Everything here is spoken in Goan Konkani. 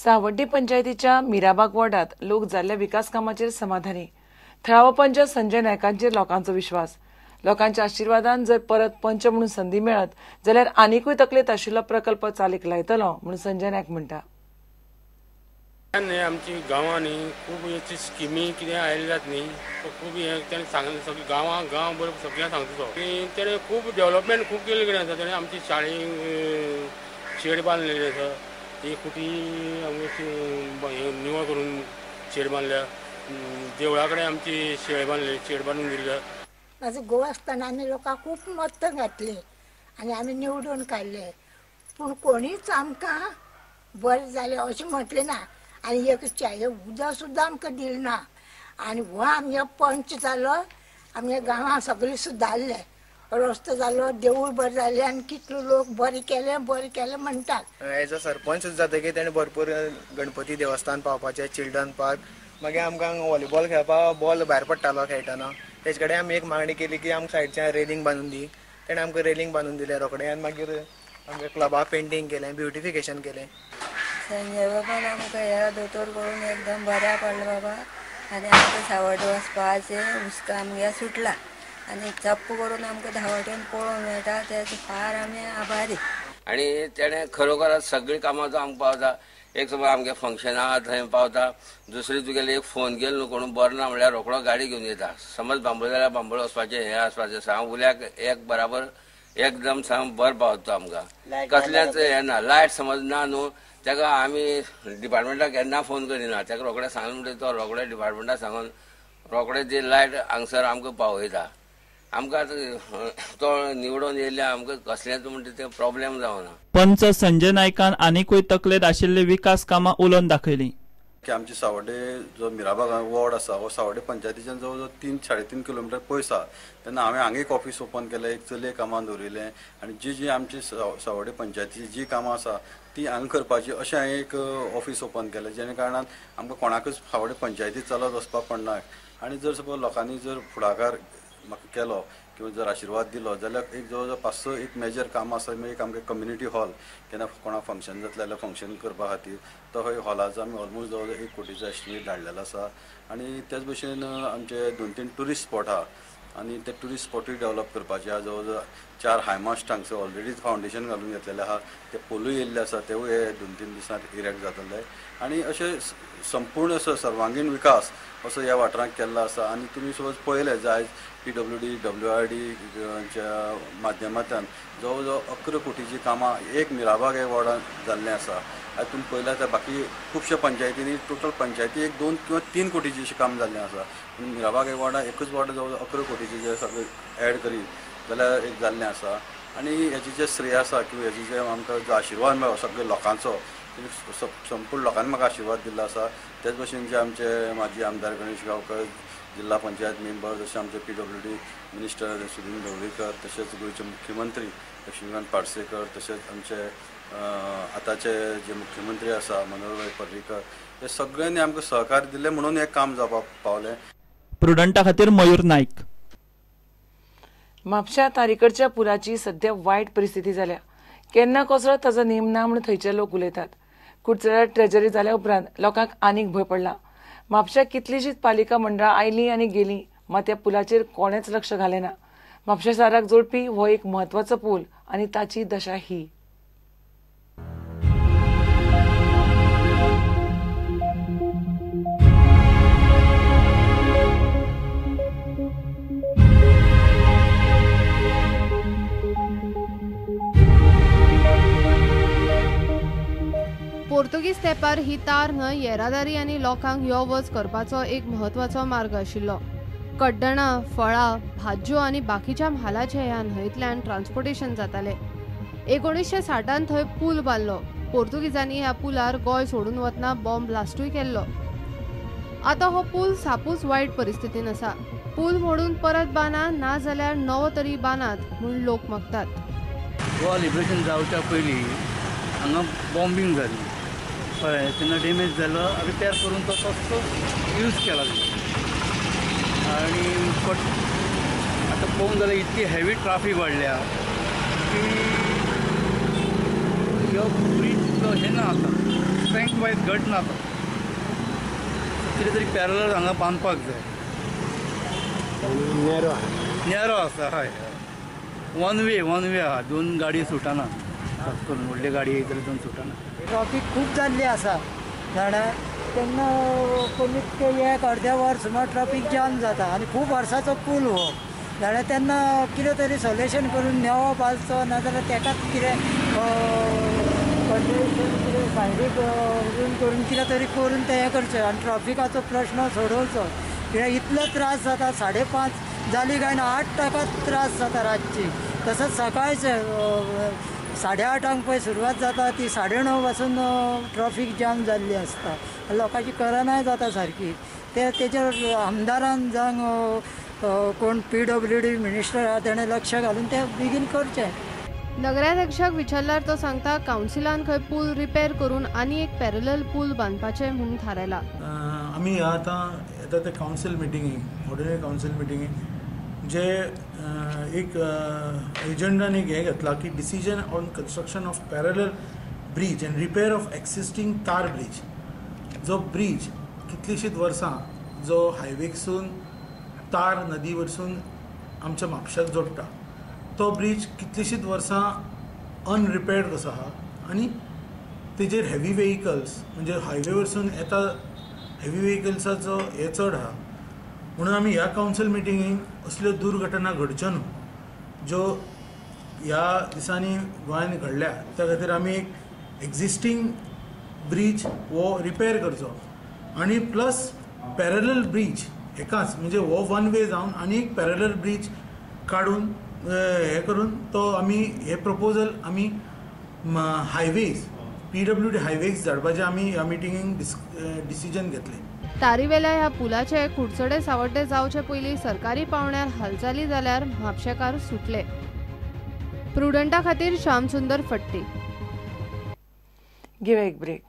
सावड्डी पंचायतीच्या मिराबाग वॉर्डात लोक जाल्ल्या विकास कामाचेर समाधानी. थळावो पंच संजय नायकांचेर लोकांचो विश्वास. लोकांच्या आशिर्वादान जर परत पंच म्हणून संदी मेळत जाल्यार आनिकूय तकलेंत आशिल्लो प्रकल्प चालीक लायतलो म्हणून संजय नायक म्हणटा. आमची गांवांनी खूब स्किमी कितें आयल्यात न्ही, खूब हें ताणें सांगलें सगळें गांवां गांव बरोबर सगळ्यांक सांगता तो. आनी ताणें खूब डेवलपमेंट खूब केल्लें कडेन आसा. ताणें आमची शाळेक शेड बांदलेली आसा, ती कुटी निवळ करून शेड बांदल्या. देवळा कडेन आमची शेड बांदली, शेड बांदून दिल्या. म्हाजो घोव आसतना आमी लोकांक खूब मत्तां घातलीं आनी आमी निवडून काडले, पूण कोणीच आमकां बरें जालें अशें म्हटलें ना आनी एक च्याये उदक सुद्दां आमकां दिलें ना. आनी हो आमगे पंच जालो, आमगे गांवां सगळें सुदारलें, रस्तो जालो, देवूळ बरें जालें आनी कितलो लोक बरें केलें बरें केलें म्हणटात. एज अ सरपंच जातकीर तेणें भरपूर गणपती देवस्थान पावपाचें, चिल्ड्रन पार्क, मागीर आमकां व्हॉलीबॉल खेळपाक बॉल भायर पडटालो खेळटना, तेजे कडेन आमी एक मागणी केली की आमकां सायडच्यान रेलिंग बांदून दी, तेणें आमकां रेलिंग बांदून दिलें रोखडें. आनी मागीर आमच्या क्लबा पेंटींग केलें, ब्युटिफिकेशन केलें. संजय बाबान आमकां ह्या दोतोर करून एकदम बऱ्या पडलें बाबा. आनी आमकां सावड वचपाचें हुस्को आमगे सुटला आनी चप्प करून आमकां धांवटेन पळोवंक मेळटा, तेजे फार आमी आभारी. आनी तेणें खरोखर सगळीं कामां तो आमकां पावता. एक समज आमगे फंक्शन आहा थंय पावता, दुसरी तुगेली एक फोन केलो न्हू कोण बरो ना म्हणल्यार रोखडो गाडी घेवन येता. समज बांबोळे जाल्यार बांबोळे वचपाचें हें आसपाचें सांग उल्याक एक बराबर एकदम सांग बरें पावता आमकां, कसलेंच हें ना. लायट समज ना न्हू ताका आमी डिपार्टमेंटाक केन्ना फोन करिना, ताका रोखडें सांगलें म्हणटकीर तो रोखडे डिपार्टमेंटाक सांगून रोखडे ती लायट हांगसर आमकां पावयता. आमकां तो निवडून येयल्ल्या आमकां कसलेंच म्हणटा तें प्रॉब्लेम जावना. पंच संजय नायकान आनिकूय तकलेंत आशिल्ली विकास कामां उलोवन दाखयली. की आमची सावड्डे जो मिराबाग वॉर्ड आसा हो सावड्डे पंचायतीच्यान जवळ जवळ 3-3.5 किलोमिटर पयस आसा. तेन्ना हांवें हांगा एक ऑफीस ओपन केलें, एक चलये कामां दवरिल्लें आनी जी जी आमची सावड्डे पंचायतीची जी कामां आसा ती हांगा करपाची अशें हांवें एक ऑफीस ओपन केलें, जेणे कारणान आमकां कोणाकूच सावड्डे पंचायतीत चलत वचपाक पडना. आनी जर सपोज लोकांनी जर फुडाकार म्हाका केलो किंवा जर आशिर्वाद दिलो जाल्यार एक जवळ जवळ 5-6 एक मेजर कामां आसा. एक आमकां कम्युनिटी हॉल, केन्ना कोणाक फंक्शन जातलें जाल्यार फंक्शन करपा खातीर तो हय हॉलाचो आमी ऑलमोस्ट जवळ जवळ 1 कोटीचो एस्टिमेट धाडलेलो आसा. आनी त्याच भशेन आमचे 2-3 ट्युरिस्ट स्पॉट आहा आनी ते ट्युरिस्ट स्पॉटूय डेवलप करपाचे आहा. जवळ जवळ 4 हायमास्ट हांगसर ऑलरेडी फावंडेशन घालून घेतलेलें आहा, ते पोलूय येयल्ले आसा, तेवूय हे 2-3 दिसांत इरेक्ट जातले. आनी अशें संपूर्ण असो सर्वांगीण विकास असो ह्या वाठारांत केल्लो आसा. आनी तुमी सपोज पळयलें जायत PWD WRD च्या माध्यमांतल्यान जवळ जवळ 11 कोटीची कामां एक मिराबाग ह्या वॉर्डांत जाल्लें आसा. आनी तुमी पळयल्यार जाल्यार बाकी खुबश्या पंचायतींनी टोटल पंचायती 1, 2 किंवा 3 कोटीचें अशें काम जाल्लें आसा. पूण मिराबाग ह्या वॉर्डांत एकूच वॉर्ड जवळ जवळ 11 कोटीचें जे सगळें एड करीत जाल्यार एक जाल्लें आसा. आनी हेजें जें श्रेय आसा किंवा हेजें जें आमकां जो आशिर्वाद मेळ्ळो सगळ्या लोकांचो, संपूर्ण लोकांनी म्हाका आशिर्वाद दिल्लो आसा. तेच भशेन जे आमचे माजी आमदार गणेश गांवकर, जिल्हा पंचायत मेंबर, जशें आमचे PWD minister Sudin Dhavalikar, तशेंच गोंयचे मुख्यमंत्री लक्ष्मीकांत पार्सेकर, तशेंच आमचे आतांचे जे मुख्यमंत्री आसा मनोहरभाई पर्रीकर, हे सगळ्यांनी आमकां सहकार्य दिलें म्हणून हें काम जावपाक पावलें. प्रुडंटा खातीर मयूर नायक. म्हापश्या तारीकडच्या पुलाची सध्या वायट परिस्थिती जाल्या. केन्ना कोसळत ताजो नेम ना म्हूण थंयचे लोक उलयतात. कुडचड्यार ट्रेजरी जाल्या उपरांत लोकांक आनीक भंय पडला. म्हापश्या कितलीशीच पालिका मंडळां आयलीं आनी गेलीं, मात त्या पुलाचेर कोणेच लक्ष घालें ना. म्हापशें शाराक जोडपी हो एक म्हत्वाचो पूल आनी ताची दशा ही. पोर्तुगीज तेंपार ही तार न्हंय येरादारी आनी लोकांक यो वच करपाचो एक म्हत्वाचो मार्ग आशिल्लो. कड्डणां, फळां, भाजयो आनी बाकीच्या म्हालाचें ह्या न्हंयतल्यान ट्रान्सपोर्टेशन जातालें. 1960 थंय पूल बांदलो. पोर्तुगीजांनी ह्या पुलार गोंय सोडून वतना बॉम्ब ब्लास्टूय केल्लो. आतां हो पूल सापूच वायट परिस्थितीन आसा. पूल मोडून परत बांदा, ना जाल्यार नवो तरी बांदात म्हूण लोक मागतात. गोवा लिबरेशन जावच्या पयलीं हांगा बॉम्बिंग जाली, कळ्ळें, तेन्ना डॅमेज जालो, रिपेर करून तो तसो यूज केला. आनी बट आतां पळोवंक जाल्यार इतकी हेवी ट्राफीक वाडल्या की ह्यो ब्रीज हें ना आतां. स्ट्रेंथ वायज घट ना तो, कितें तरी पॅरलल हांगा बांदपाक जाय. नॅरो नॅरो आसा, हय, वन वे आहा, दोन गाडी सुटना, खास करून व्हडली गाडी येयत जाल्यार दोन सुटना. ट्रॉफीक खूब जाल्ली आसा जाणा, तेन्ना कमीत कमी एक अर्द्या वर सुमार ट्रॉफीक जाम जाता आनी खूब वर्साचो पूल हो जाणा. तेन्ना कितें तरी सोल्युशन करून नेवो बांदचो, नाजाल्यार तेकाच कितें कंट्रिब्युशन कितें सायडीक वचून करून कितें तरी करून तें हें करचें आनी ट्रॉफिकाचो प्रश्न सोडोवचो. कित्याक इतलो त्रास जाता, 5:30 जाली काय ना 8 ताका त्रास जाता रातची. तसोच सकाळचे 8:30 पळय सुरवात जाता ती 9:30 पासून ट्रॉफीक जाम जाल्ली आसता, लोकांची करनाय जाता सारकी. ते तेजेर आमदारान जावं कोण PWD minister आहा तेणें लक्ष घालून तें बेगीन करचें. नगराध्यक्षाक विचारल्यार तो सांगता कावन्सिलान खंय पूल रिपेर करून आनी एक पॅरलल पूल बांदपाचें म्हूण थारायला. आमी आतां येता ते कावन्सील मिटिंगेक, ऑर्डिनरी कावन्सील मिटिंगेक जे एक एजंडान एक हें घेतलां की decision on construction of parallel bridge and repair of existing tar bridge. जो ब्रीज कितलींशींच वर्सां जो हायवेकसून तार नदी वरसून आमच्या म्हापशाक जोडटा तो ब्रीज कितलींशींच वर्सां अनरिपेर्ड कसो आहा आनी तेजेर हेवी वेहिकल्स म्हणजे हायवे वरसून येता हेवी वेहिकल्साचो हें चड आहा. म्हणून आमी ह्या कावन्सील मिटिंगेक असल्यो दुर्घटना घडच्यो न्हू ज्यो ह्या दिसांनी गोंयांत घडल्या त्या खातीर आमी एक एक्झिस्टींग ब्रीज हो रिपेर करचो आनी प्लस पॅरलल ब्रीज एकाच म्हणजे हो वन वे जावन आनी एक पॅरलल ब्रीज काडून हे करून तो आमी हे प्रपोजल आमी हायवेज PWD हायवेज धाडपाचें आमी ह्या मिटिंगेक डिसिजन घेतलें. तारीवेल्या ह्या पुलाचे कुडचडे सावड्डे जावचे पयलीं सरकारी पावंड्यार हालचाली जाल्यार म्हापशेकार सुटले. प्रुडंटा खातीर श्यामसुंदर फट्टी. घेवया एक ब्रेक.